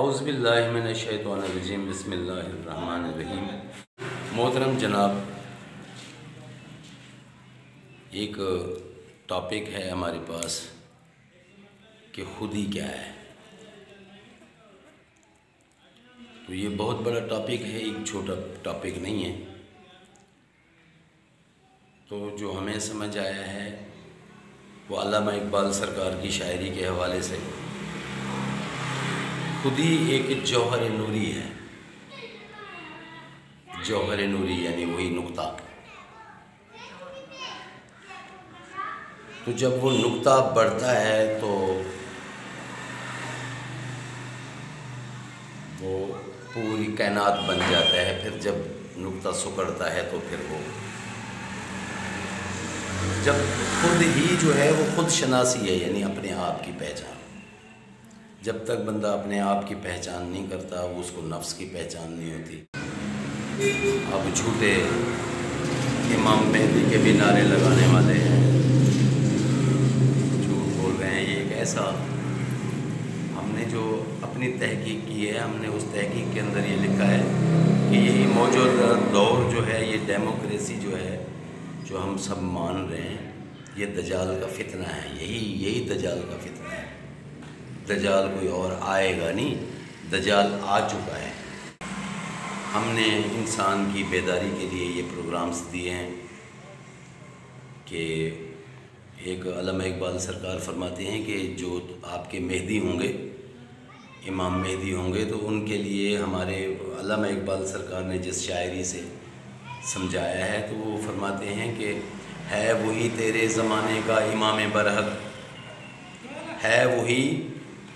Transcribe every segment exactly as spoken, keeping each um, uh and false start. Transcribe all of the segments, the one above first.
اعوذ باللہ من الشیطان الرجیم، بسم اللہ الرحمن الرحیم۔ محترم جناب، ایک ٹاپک ہے ہمارے پاس کہ خودی کیا ہے۔ تو یہ بہت بڑا ٹاپک ہے، ایک چھوٹا ٹاپک نہیں ہے۔ تو جو ہمیں سمجھ آیا ہے، وہ علامہ اقبال سرکار کی شاعری کے حوالے سے، خودی ایک جوہر نوری ہے۔ جوہر نوری یعنی وہی نقطہ۔ تو جب وہ نقطہ بڑھتا ہے تو وہ پوری کائنات بن جاتا ہے، پھر جب نقطہ سکڑتا ہے تو پھر وہ، جب خود ہی جو ہے، وہ خود شناسی ہے، یعنی اپنے آپ کی پہچان۔ جب تک بندہ اپنے آپ کی پہچان نہیں کرتا، وہ، اس کو نفس کی پہچان نہیں ہوتی۔ اب جھوٹے امام مہدی کے بھی نعرے لگانے والے ہیں، جھوٹ بول رہے ہیں۔ یہ ایک ایسا، ہم نے جو اپنی تحقیق کی ہے، ہم نے اس تحقیق کے اندر یہ لکھا ہے کہ یہی موجودہ دور جو ہے، یہ ڈیموکریسی جو ہے، جو ہم سب مان رہے ہیں، یہ دجال کا فتنہ ہے، یہی، یہی دجال کا فتنہ ہے۔ دجال کوئی اور آئے گا نہیں، دجال آ چکا ہے۔ ہم نے انسان کی بیداری کے لیے یہ پروگرامز دیے ہیں کہ ایک علامہ اقبال سرکار فرماتے ہیں کہ جو آپ کے مہدی ہوں گے، امام مہدی ہوں گے، تو ان کے لیے ہمارے علامہ اقبال سرکار نے جس شاعری سے سمجھایا ہے، تو وہ فرماتے ہیں کہ ہے وہی تیرے زمانے کا امام برحق، ہے وہی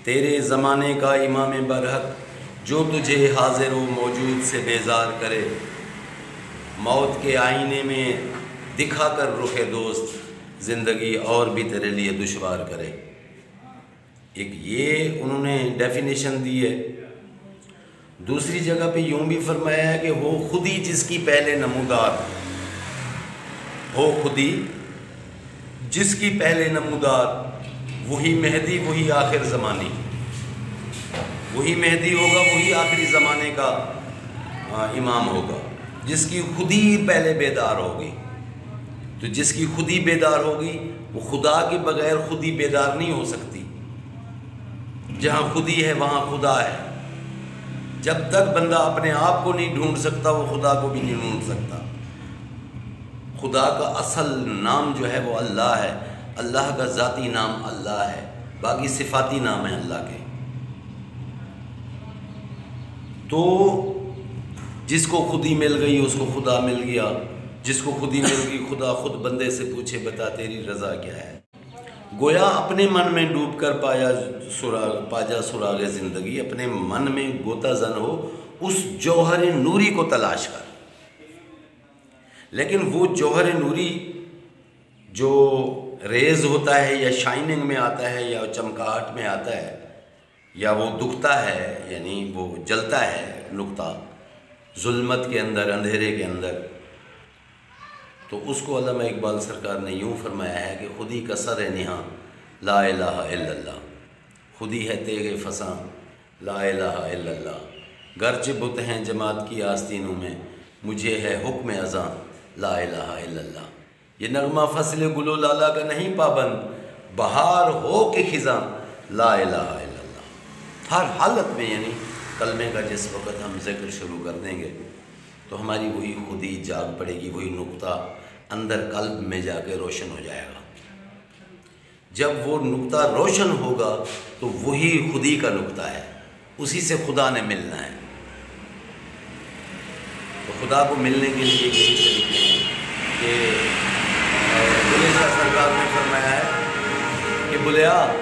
تیرے زمانے کا امام برحق، جو تجھے حاضر و موجود سے بیزار کرے۔ موت کے آئینے میں دکھا کر رخ دوست، زندگی اور بھی تیرے لیے دشوار کرے۔ ایک یہ انہوں نے ڈیفینیشن دی ہے۔ دوسری جگہ پہ یوں بھی فرمایا ہے کہ ہو خودی جس کی پہلے نمودار، ہو خودی جس کی پہلے نمودار، وہی مہدی، وہی آخر زمانی، وہی مہدی ہوگا، وہی آخری زمانے کا، آ، امام ہوگا، جس کی خودی پہلے بیدار ہوگی۔ تو جس کی خودی بیدار ہوگی، وہ خدا کے بغیر خودی بیدار نہیں ہو سکتی۔ جہاں خودی ہے، وہاں خدا ہے۔ جب تک بندہ اپنے آپ کو نہیں ڈھونڈ سکتا، وہ خدا کو بھی نہیں ڈھونڈ سکتا۔ خدا کا اصل نام جو ہے، وہ اللہ ہے۔ اللہ کا ذاتی نام اللہ ہے، باقی صفاتی نام ہے اللہ کے۔ تو جس کو خودی مل گئی، اس کو خدا مل گیا۔ جس کو خودی مل گئی، خدا خود بندے سے پوچھے، بتا تیری رضا کیا ہے؟ گویا اپنے من میں ڈوب کر پایا سراغ، پا جا سراغ زندگی، اپنے من میں غوطہ زن ہو، اس جوہر نوری کو تلاش کر۔ لیکن وہ جوہر نوری جو ریز ہوتا ہے یا شائننگ میں آتا ہے یا چمکاہٹ میں آتا ہے، یا وہ دکھتا ہے، یعنی وہ جلتا ہے نقطہ ظلمت کے اندر، اندھیرے کے اندر، تو اس کو علامہ اقبال سرکار نے یوں فرمایا ہے کہ خودی کا سر نہاں لا الہ الا اللہ، خودی ہے تیغ فساں لا الہ الا اللہ، گرچہ بت ہیں جماعت کی آستینوں میں، مجھے ہے حکم ازاں لا الہ الا اللہ۔ یہ نغمہ فصل گل و لالا کا نہیں پابند، بہار ہو کہ خزاں لا الہ الا اللہ۔ ہر حالت میں، یعنی کلمے کا جس وقت ہم ذکر شروع کر دیں گے تو ہماری وہی خودی جاگ پڑے گی، وہی نقطہ اندر قلب میں جا کے روشن ہو جائے گا۔ جب وہ نقطہ روشن ہوگا تو وہی خودی کا نقطہ ہے، اسی سے خدا نے ملنا ہے۔ تو خدا کو ملنے کے لیے یہی طریقے ہیں کہ، آ، بلے شاہ سرکار نے فرمایا ہے کہ بلیا،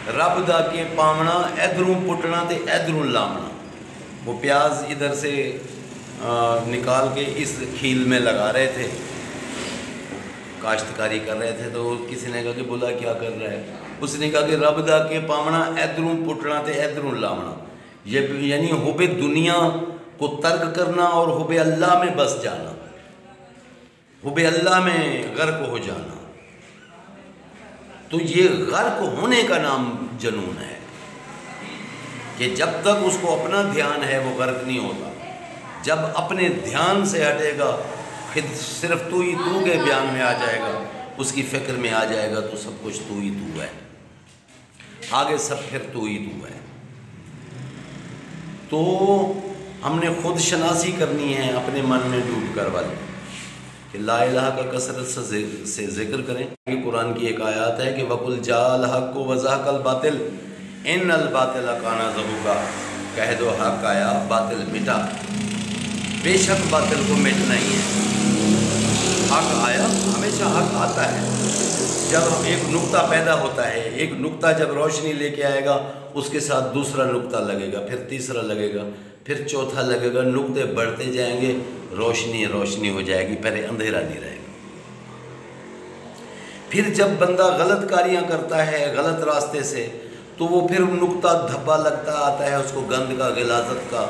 رب دا کے پاونا، ادھروں پٹنا تے ادھروں لاونا۔ وہ پیاز ادھر سے، آ، نکال کے اس کھیل میں لگا رہے تھے، کاشتکاری کر رہے تھے، تو کسی نے کہا کہ بلا کیا کر رہا ہے؟ اس نے کہا کہ رب دا کے پاونا، ادھروں پٹنا تے ادھروں لاونا۔ یہ یعنی حب دنیا کو ترک کرنا اور حب اللہ میں بس جانا، حب اللہ میں غرق ہو جانا۔ تو یہ غرق ہونے کا نام جنون ہے۔ کہ جب تک اس کو اپنا دھیان ہے، وہ غرق نہیں ہوتا۔ جب اپنے دھیان سے ہٹے گا، خود صرف تو ہی تو کے بیان میں آ جائے گا، اس کی فکر میں آ جائے گا، تو سب کچھ تو ہی تو ہے، آگے سب پھر تو ہی تو ہے۔ تو ہم نے خود شناسی کرنی ہے، اپنے من میں ڈوب کر والی، کہ لا الہ کا کثرت سے ذ-، سے ذکر کریں۔ یہ قرآن کی ایک آیات ہے کہ وَقُلْ جَاءَ الْحَقُّ وَزَهَقَ الْبَاطِلُ إِنَّ الْبَاطِلَ كَانَ زَهُوقًا، کہہ دو، حق آیا، باطل مٹا۔ بے شک باطل کو مٹنا ہی ہے۔ حق آیا، ہمیشہ حق آتا ہے۔ جب ایک نقطہ پیدا ہوتا ہے، ایک نقطہ جب روشنی لے کے آئے گا، اس کے ساتھ دوسرا نقطہ لگے گا، پھر تیسرا لگے گا، پھر چوتھا لگے گا۔ نقطے بڑھتے جائیں گے، روشنی روشنی ہو جائے گی، پھر اندھیرا نہیں رہے گا۔ پھر جب بندہ غلط کاریاں کرتا ہے غلط راستے سے، تو وہ پھر نقطہ دھبا لگتا آتا ہے، اس کو گند کا، غلاظت کا،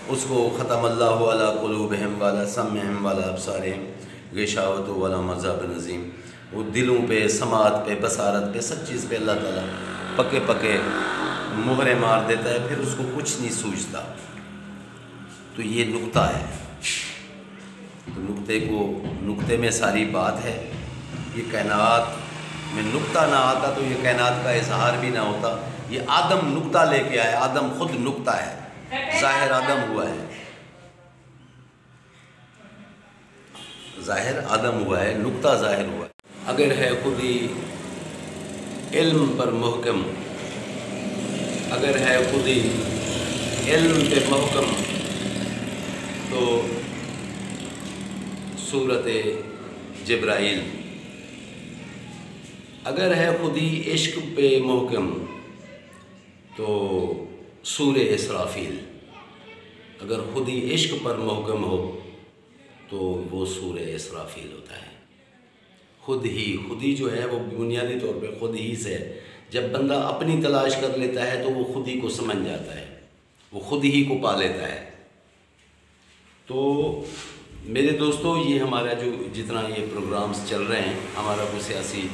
اس کو ختم اللہ علی قلوبہم وعلی سمعہم وعلی ابصارہم غشاوۃ ولہم عذاب عظیم۔ وہ دلوں پہ، سماعت پہ، بصارت پہ، سب چیز پہ اللہ تعالیٰ پکے پکے مہرے مار دیتا ہے، پھر اس کو کچھ نہیں سوجتا۔ تو یہ نقطہ ہے۔ تو نقطے کو، نقطے میں ساری بات ہے۔ یہ کائنات میں نقطہ نہ آتا تو یہ کائنات کا اظہار بھی نہ ہوتا۔ یہ آدم نقطہ لے کے آیا، آدم خود نقطہ ہے، ظاہر آدم ہوا ہے، ظاہر آدم ہوا ہے، نقطہ ظاہر ہوا ہے۔ اگر ہے خودی علم پر محکم، اگر ہے خودی علم پہ محکم، تو صورت جبرائیل، اگر ہے خودی عشق پہ محکم، تو سور اسرافیل، اگر خودی عشق پر محکم ہو، تو وہ سور اسرافیل ہوتا ہے۔ خود ہی، خودی جو ہے وہ بنیادی طور پہ خود ہی سے ہے۔ جب بندہ اپنی تلاش کر لیتا ہے تو وہ خود ہی کو سمجھ جاتا ہے، وہ خود ہی کو پا لیتا ہے۔ تو میرے دوستو، یہ ہمارا جو جتنا یہ پروگرامز چل رہے ہیں، ہمارا کوئی سیاسی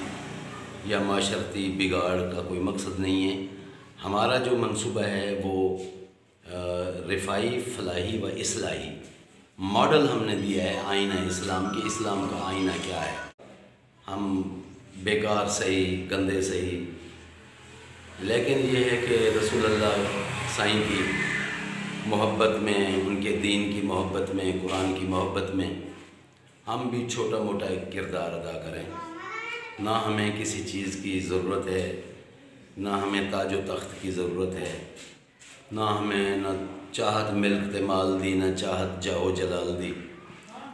یا معاشرتی بگاڑ کا کوئی مقصد نہیں ہے۔ ہمارا جو منصوبہ ہے وہ، آ، رفاعی، فلاحی و اصلاحی ماڈل ہم نے دیا ہے آئینہ اسلام کے، اسلام کا آئینہ کیا ہے۔ ہم بیکار سہی، گندے سہی، لیکن یہ ہے کہ رسول اللہ سائیں کی محبت میں، ان کے دین کی محبت میں، قرآن کی محبت میں ہم بھی چھوٹا موٹا ایک کردار ادا کریں۔ نہ ہمیں کسی چیز کی ضرورت ہے، نہ ہمیں تاج و تخت کی ضرورت ہے، نہ ہمیں، نہ چاہت ملک تے مال دی، نہ چاہت جاہ و جلال دی،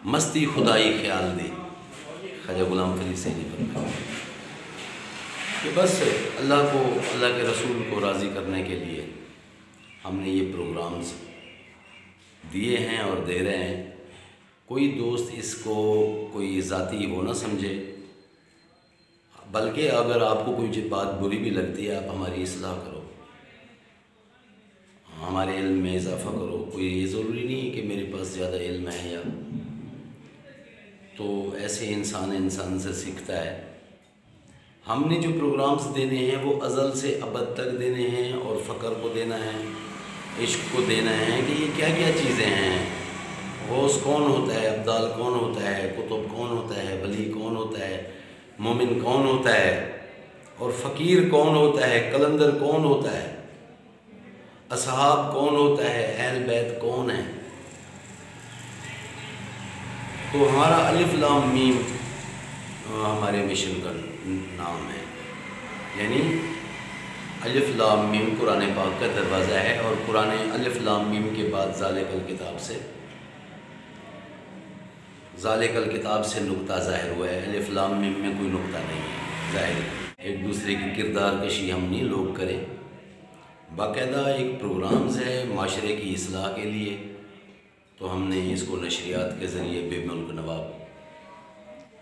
مستی خدائی خیال دی۔ خواجہ غلام فرید سائیں نے فرمایا کہ بس اللہ کو، اللہ کے رسول کو راضی کرنے کے لیے ہم نے یہ پروگرامز دیے ہیں اور دے رہے ہیں۔ کوئی دوست اس کو کوئی ذاتی وہ نہ سمجھے، بلکہ اگر آپ کو کوئی چی-، بات بری بھی لگتی ہے، آپ ہماری اصلاح کرو، ہمارے علم میں اضافہ کرو۔ کوئی یہ ضروری نہیں ہے کہ میرے پاس زیادہ علم ہے یا، تو ایسے انسان انسان سے سیکھتا ہے۔ ہم نے جو پروگرامز دینے ہیں وہ ازل سے ابد تک دینے ہیں، اور فقر کو دینا ہے، عشق کو دینا ہے کہ یہ کیا کیا چیزیں ہیں، غوث کون ہوتا ہے، ابدال کون ہوتا ہے، قطب کون ہوتا ہے، ولی کون ہوتا ہے، مومن کون ہوتا ہے، اور فقیر کون ہوتا ہے، قلندر کون ہوتا ہے، اصحاب کون ہوتا ہے، اہل بیت کون ہیں۔ تو ہمارا الف لام میم، آ، ہمارے مشن کا نام ہے، یعنی الف لام میم قرآن پاک کا دروازہ ہے، اور قرآن الف لام میم کے بعد ذالک الکتاب سے، ذالک الکتاب سے نقطہ ظاہر ہوا ہے۔ الف لام میم میں کوئی نقطہ نہیں ہے، ظاہر ہے۔ ایک دوسرے کی کردار کشی ہم نہیں لوگ کریں، باقاعدہ ایک پروگرامز ہے معاشرے کی اصلاح کے لیے، تو ہم نے اس کو نشریات کے ذریعے بے ملک نواب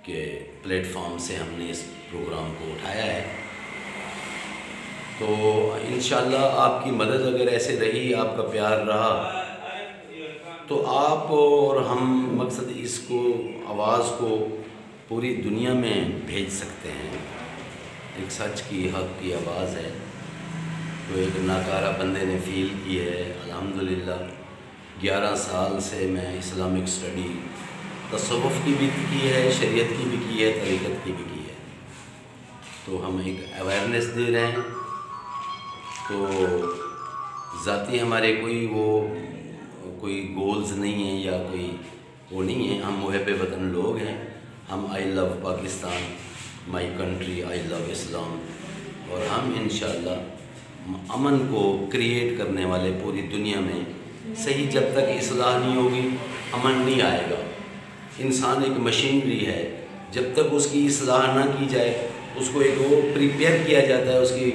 کے پلیٹ فارم سے ہم نے اس پروگرام کو اٹھایا ہے۔ تو انشاءاللہ آپ کی مدد اگر ایسے رہی، آپ کا پیار رہا، تو آپ اور ہم، مقصد اس کو، آواز کو پوری دنیا میں بھیج سکتے ہیں۔ ایک سچ کی، حق کی آواز ہے۔ جو ایک ناکارہ بندے نے فیل کی ہے، الحمدللہ گیارہ سال سے میں اسلامک اسٹڈی تصوف کی بھی کی ہے، شریعت کی بھی کی ہے، طریقت کی بھی کی ہے۔ تو ہم ایک اویئرنیس دے رہے ہیں۔ تو ذاتی ہمارے کوئی وہ کوئی گولز نہیں ہیں یا کوئی وہ نہیں ہیں۔ ہم محب وطن لوگ ہیں۔ ہم آئی لو پاکستان، مائی کنٹری، آئی لو اسلام۔ اور ہم انشاءاللہ امن کو کریئیٹ کرنے والے پوری دنیا میں صحیح، جب تک اصلاح نہیں ہوگی، امن نہیں آئے گا۔ انسان ایک مشینری ہے، جب تک اس کی اصلاح نہ کی جائے، اس کو ایک وہ پریپیئر کیا جاتا ہے، اس کی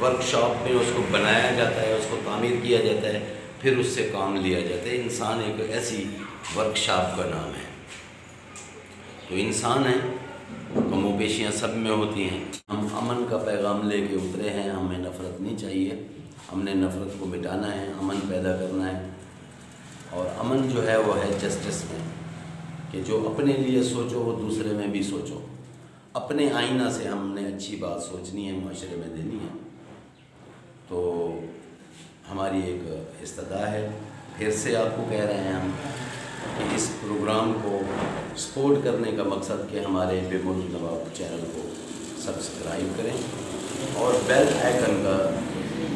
ورکشاپ میں اس کو بنایا جاتا ہے، اس کو تعمیر کیا جاتا ہے، پھر اس سے کام لیا جاتا ہے۔ انسان ایک ایسی ورکشاپ کا نام ہے۔ تو انسان ہیں، کم و بیشیاں سب میں ہوتی ہیں۔ ہم امن کا پیغام لے کے اترے ہیں، ہمیں نفرت نہیں چاہیے، ہم نے نفرت کو مٹانا ہے، امن پیدا کرنا ہے۔ اور امن جو ہے وہ ہے جسٹس میں، کہ جو اپنے لیے سوچو وہ دوسرے میں بھی سوچو، اپنے آئینہ سے ہم نے اچھی بات سوچنی ہے، معاشرے میں دینی ہے۔ تو ہماری ایک استدعا ہے، پھر سے آپ کو کہہ رہے ہیں ہم کہ اس پروگرام کو سپورٹ کرنے کا مقصد کہ ہمارے بے ملک نواب چینل کو سبسکرائب کریں اور بیل آئیکن کا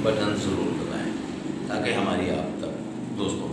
بٹن ضرور دبائیں، تاکہ ہماری آپ تک دوستوں